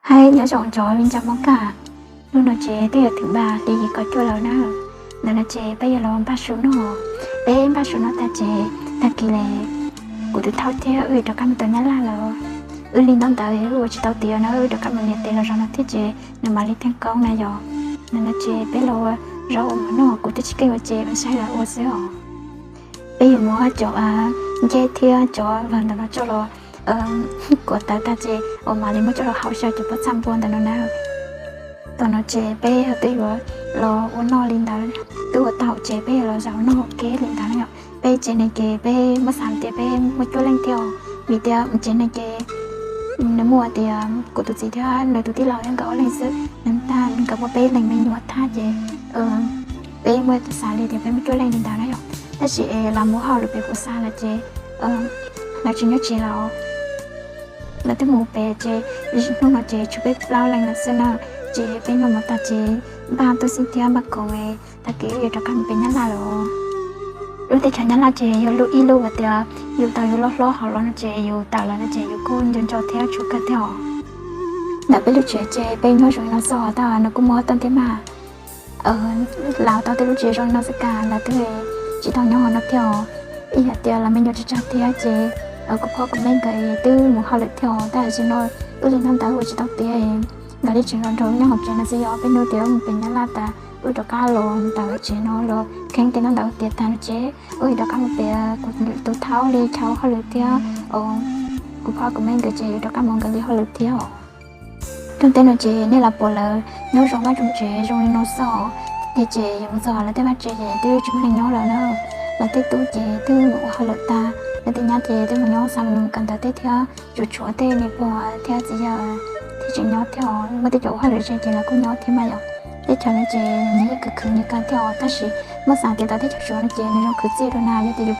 Hais nyob zoo cov viv ncaus Hmoob Kaj, hnub no ces twb yog thib peb hli kaum cuaj lawm na. Ntawm no ces peb yuav los npaj su noj. Peb npaj su noj tag ces tag kis li kuv tus thauj thiab wb rov qab mus tau Nyab Laj lawm. Wb li ntaub ntawv wb ua tsis tau tiav no, wb rov qab mus nias tes los zaum no thiab ces nws mam li theej koob na yom. Ntawm no ces peb los ua zaub ua mov noj, kuv twb tsis keej ua ces ua saib lawv ua xwb os. Peb yuav muab cov nceb thiab cov vawg ntawm no coj los kuav tawv tag ces uas mam li muab coj los hau xyaw cov pob txha npua ntawm no na. Tam no ces peb twb yuav los ua noj li ntawd, twb ua tau ces peb yuav los zaum noj ua ke li ntawd na yom. Peb tsev neeg ces peb muab xav tias peb muaj cuaj leej thiab os, vim tias tsev neeg ces nws muaj tias kuv tus txiv thiab nws tus tij laug thiab nkawd ob leeg xwb, nws tag nkawd muaj peb leeg me nyuam thiab ces peb muaj xav li tias peb muaj cuaj leej li ntawd na yom. Tab sis es lawv mus hauj lwm pem kuv xa lawm ces lawv tsis nyob tsev lawm. Lawv twb mus pem ces hnub no ces tshuav peb plaub leeg lawm xwb na. Ces peb noj mov tag ces npaj tub xib thiab npaj khoom, tag kis yuav rov qab mus pem Nyab Laj lawm. Lub teb chaws Nyab Laj ces yog lub ib lub uas tias yus tau yus loj hlob hauv los no ces yus tawm los no ces yus kuj nco nco thiab tshuav kawg thiab os. Ntawm peb lub tsev ces peb nyob zoo li no xwb, tab nws kuj muaj toj ntej mas lawv tau tej lub tsev zoo li no xwb cas lawv twb tsis tau nyob hauv no thiab os. Ib yam tias lawv me nyuam tsawg tsawg thiab ces kuv pog kuv me nkawd twb mus hauj lwm thiab os, tab sis no wb li ntaub ntawv ua tsis tau tiav, nkawd li tseem los nrog nyob hauv tsev no xwb. Yog peb hnub tias wb mus pem Nyab Laj tas wb rov qab los ntawm tsev no los kheev tej ntaub ntawv tiav tag no ces wb rov qab mus pem kuv tus thauj li chaw hauj lwm thiab kuv pog kuv me nkawd ces rov qab mus nkawd li hauj lwm thiab os. Rooj teb no ces nej los pom lawv nyob zoo vaj tsoom tsev zoo li no xwb os. Ces yuav mus txog lawv tej vaj tsev ces twb tsis muaj neeg nyob lawm na. Lawv tej tub ces twb mus ua hauj lwm tag, lawv tej nyab ces twb mus nyob xa mus kawm ntawv tej thiab, tsuas tshuav tej niam pog thiab txiv yawg thiab tseem nyob thiab os. Muaj tej cov ua hauj lwm ze ces lawv kuj nyob thiab mas yom. Teb chaws no ces nws yeej khwv khwv nyias kawg thiab os, tab sis muab xav tias tau teb chaws Suav no ces nws zoo khwv txij dua na, yog tias yus